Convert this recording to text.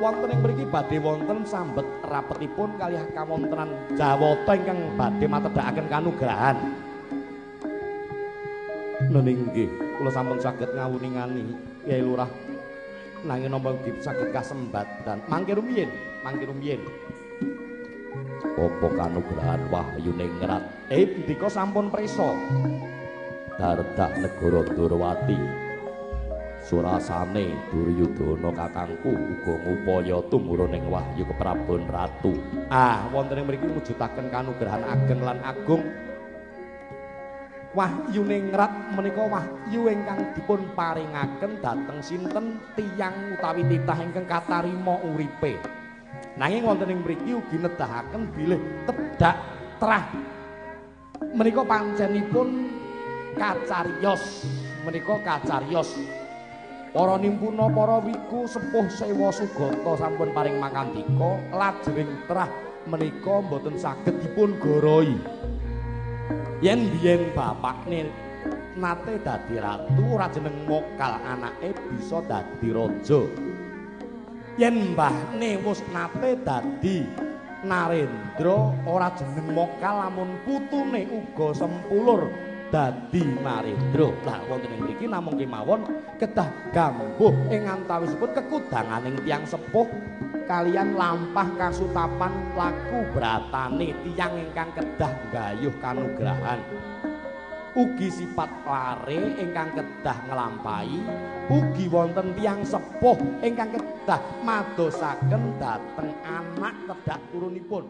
Wonten ing mriki badhe wonten sambet rapetipun kalih kawontenan Jawata ingkang badhe matedhakaken kanugrahan. Nening nggih, kula sampun saged ngawuningani Kyai Lurah. Nanging napa ugi saged kasembadan mangke rumiyin, mangke rumiyin. Apa kanugrahan Wahyuningrat? Ndika sampun prisa. Dardah negara Ndorowati. Surasane Duryudana kakangku uga ngupaya tumurun ing wahyu keprabon ratu. Ah, wonten ing mriki mujudaken kanugrahan ageng lan agung. Wahyuningrat menika wahyu ingkang dipun paringaken dhateng sinten tiyang utawi titah ingkang katarima uripe. Nanging wonten ing mriki ugi nedahaken bilih tedhak trah menika pancenipun kacariyos, menika kacariyos. Para nimpuna, para wiku sepuh sewa sugata sampun paring makandika lajeng trah menika mboten saged dipun goroi. Yen biyen bapakne nate dadi ratu ora jeneng mokal anake bisa dadi raja. Yen mbahne wis nate dadi narendra ora jeneng mokal lamun putune uga sempulur dadi narendra. Lah wonten ing mriki namung kemawon kedah gambuh ing antawisipun kekudanganing tiyang sepuh kaliyan lampah kasutapan laku bratane tiyang ingkang kedah nggayuh kanugrahan. Ugi sifat lare ingkang kedah nglampahi, ugi wonten tiyang sepuh ingkang kedah madosaken dhateng anak tedhak turunipun.